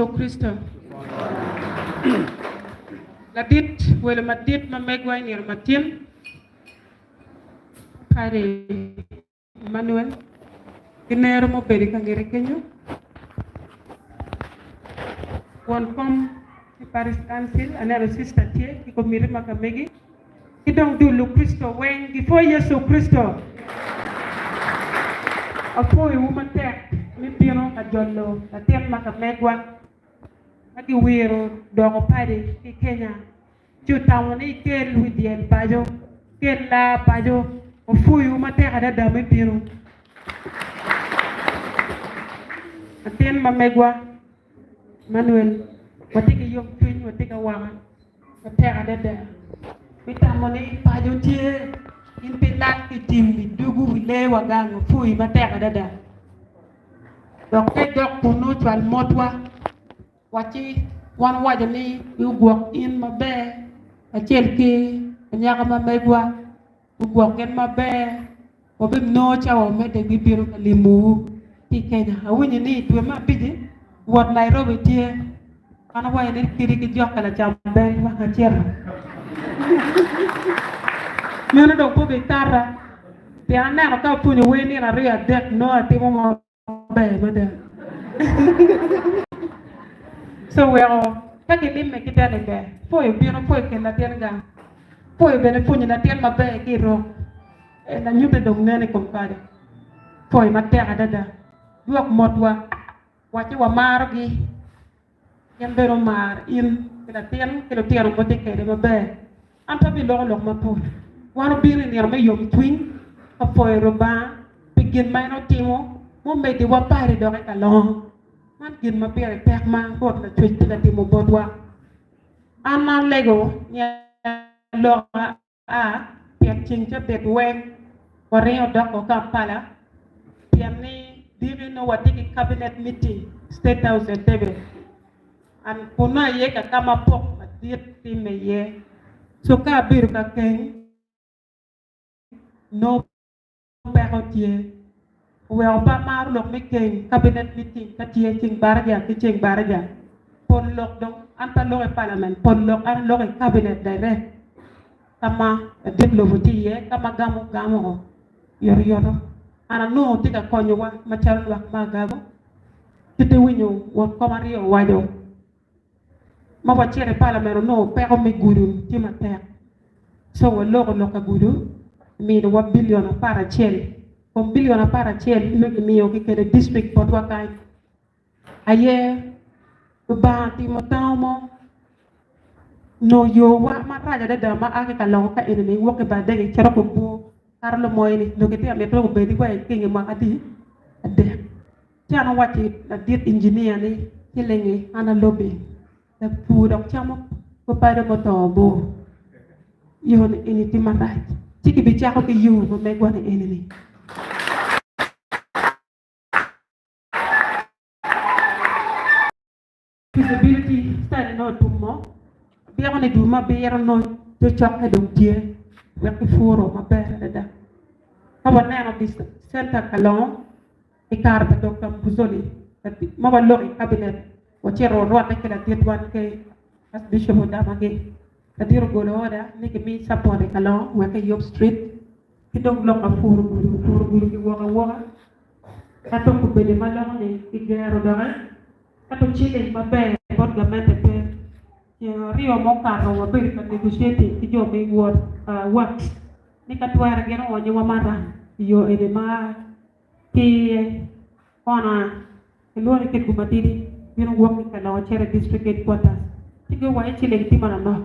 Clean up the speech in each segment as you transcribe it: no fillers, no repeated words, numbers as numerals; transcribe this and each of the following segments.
Kricito. Ladit welo madit ma megwa i nino matin, Paddy Emmanuel, ki nero ma obedo i ka ngete kenyo, won kom me Parish Council, aneno sister tye ki komiti ma ka megi, ki dong dul Lukricito weng gipwo Yecu Kricito. Apwoyowu matek me bino ka jolo latin ma ka megwa ma giwiro doko padi ki i Kenya ci otamo ni ikel wi dyel paco, ikel laa paco. Wapwoyowu matek adada me bino. Latin ma megwa Emmanuel, watye ki yomcwiny, watye ki awaka matek adada me tamo ni paco tye, in pe ilak ki tim, idugu wi lee wa gang, wapwoyi matek adada. Dok ka idok kunnu cwal motwa, wacci wan owaco ni ogwok in maber kacel ki anyaka ma megwa. Gugwok gin maber, wabinongo cawa omedde gibino ka limowu ki i Kenya. Awinyo ni i dwe me abici, wot Nairobi tye. An awaco ni kadi ki jokke lacam bel wek acito. Meno dong pe obitata, pien aneno ka apwonyo wer nino aryo adek nongo atimo Maber mada. So weko ka gilimme ki teni ber. Pwoyo bino, pwoyo kelo latin gang. Pwoyo bene pwonyo latin maber ki i rok. Eh, lanyute dong nen i kom kado. Pwoyo matek adada. Dwok motwa. Wacci wamarogi. Gin bene omar in ki latin ki lutino ma wutye kwede maber. An pe abiloko lok mapol. Wan obino i nino me yomcwiny ka pwoyo Lubanga pi gin ma en otimo mumediwa pari dok i kalongo. Man gin ma pire tek ma Rwot Lacwec tye ka timo botwa. An alego ni aloka A Pien ceng cabit weng waringo doko Kampala pien ni diki nongo watye ki cabinet meeting State House Entebbe and kunu aye ka ka ma pok madit timme iye so ka abedo ka keng nongo peko tye oweko pe amaro lok me keny cabinet meeting ka tye ceng baraja ki ceng baraja pol lok dong an pe aloko i parliament pol lok an aloko i cabinet direct ka ma ladit lobo tye iye ka ma gamo gamo yotoyoto an anongo tye ka konyowa macalo lwak me agago kite winyo wot kom aryo owaco ma wacito i palament onongo peko me gudo tye matek so waloko lok ka gudo miniwa billion 11 kom billion 11 ma kimiyo kikelo i district botwa kany aye Lubanga otimo tango mo nongo yowa marac adada ma a ki ka loko ka eni-ni wok ki bar dege cito kubur kato lumoyo-ni nongo kitye ka mito ni obedi wa i kingi mwaka adi? Adek. Ci an awacci ladit injinia ni, Cilingi, an alobi, lapur dok camo papado muto bor. Yo ni eni tye marac. Ci kibicako ki yo ma megwa ni eni ni. Feasibility study nongo otum-mo, byeko ni dwe ma abiro nongo cocokke dong tye wek kipuro maber adada. Ka waneno center Kalongo i kare pa Dokta Muzoli ma waloko i cabinet wacito warwatte ki ladit wan ki Archbishop Odamagi, ladit ogolo order ni kimi support i Kalongo wek kiyub street ki dong lok ka puro gudo, puro gudo kiwoko awoka ento kobedo ma loko ni kigero doki. Ento ciling maber bot gamente pe. Ceng aryo mukato wabedo ka negotiating ki jo me works ni ka twere gin oonyowa maram i yo eni ma ki kona kilwongo ni Kitgum matidi bino wok ki Kalongo cito i district headquarters ci guwaco ciling tye manonok.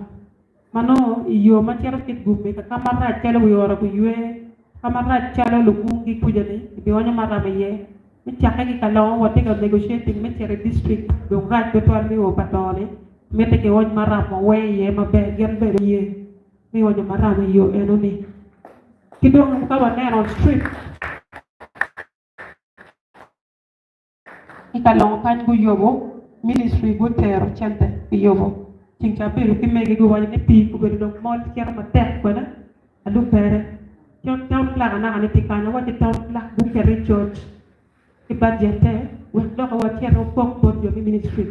Ma nongo i yo ma cito Kitgum-mi, ka ka marac calo wi ora guywe, ka marac calo lugungi kuca-ni, kibionyo maram iye. Me cakke ki Kalongo, watye ka negotiating me cito i district, dong rac tutwal me o pa to-ni, mitte kiony maram waweng iye maber, gin bene oye me onyo maram i yo eno-ni. Ki dong ka waneno street. I ka longo kany guyobo, ministry gutero cente pi yobo. Ceng ca abedo ki megi guwaco ni pii obedo dong mol cito matek kwede alubere. Town clerk anaka ni tye kany awacci town clerk guket i coc ki budget-te wek dok wacit wapok bot jo me ministry.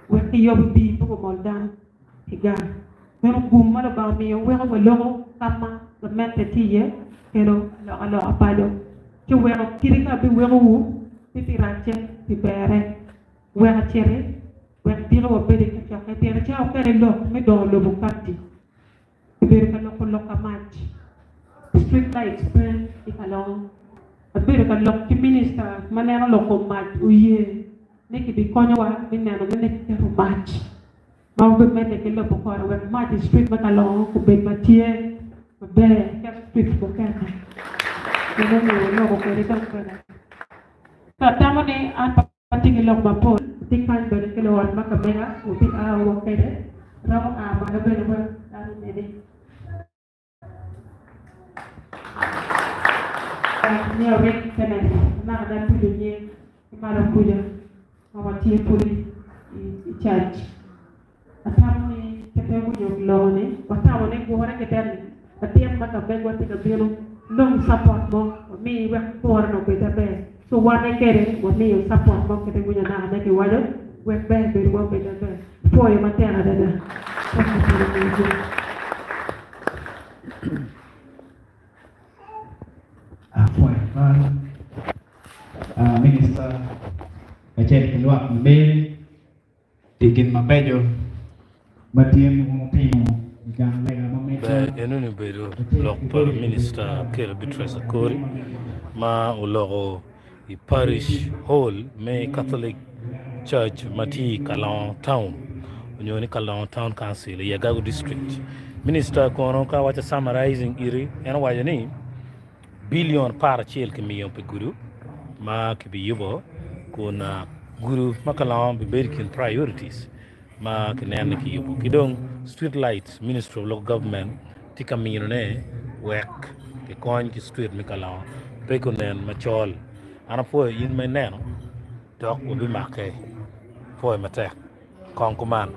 Wek kiyob pii pe gumol dano ki gang. Meno gum ma Lubanga omiyo weko waloko ka ma gamente tye iye kelo alokaloka paco, ci weko kite ka abiwekowu pe pi racce pi berre. Wek aciti, wek diki wabed i kacokke, pien i cawa mukene lok me dongo lobo katti. Kibedo ka loko lok ka mac, street lights pe i kalongo. Abedo ka lok ki minista ma neno lok kom mac oye ni kibikonyowa me neno ni kiketo mac ma wabimedde ki lubo kore wek mac i street me kalongo obed ma tye maber ket street mukene. Meno omiyo waloko kwede dong bene. Ka atamo ni an pe Atye ki lok mapol, atye kany bene ki luot ma ka mega wubi a woko kwede, romo a malo bene wek dano oneni. Nyo Rick Kenneth, anaka ne atuco nying ki malo kuca ma watye pud i cac. Atamo ni pe pe gunyut loko ni watamo ni gure keken ni latin ma ka megwa tye ka bino nong support mo wami wek kore ni obed aber so wane kede wamiyo support mo kite winyo naka ne kiwaco wek ber bedo wa obed aber pwoyo matek adada. Apwoyo twal Minister kacel ki lwak lumere. Pi gin mabeco ma tyen wutimo i gang lega ma megwa. Ber enoni obedo lok pa Minista Okello Beatrice Akori ma oloko i Parish Hall me Catholic Church ma tye i Kalongo Town onyo ni Kalongo Town Council i Agago District. Minista kono ka waco summarizing iri en owaco ni Bilion aparacel kimiyo pi gudo ma kibiyubo kun gudo ma kalongo bibedo i kin priorities ma kineno ni kiyubo ki dong street lights ministry of local government tye ka minone wek kikony ki street me kalongo pe gunen macol. An apwoyo in ma ineno dok wabimake. Apwoyo matek. Kong kuman.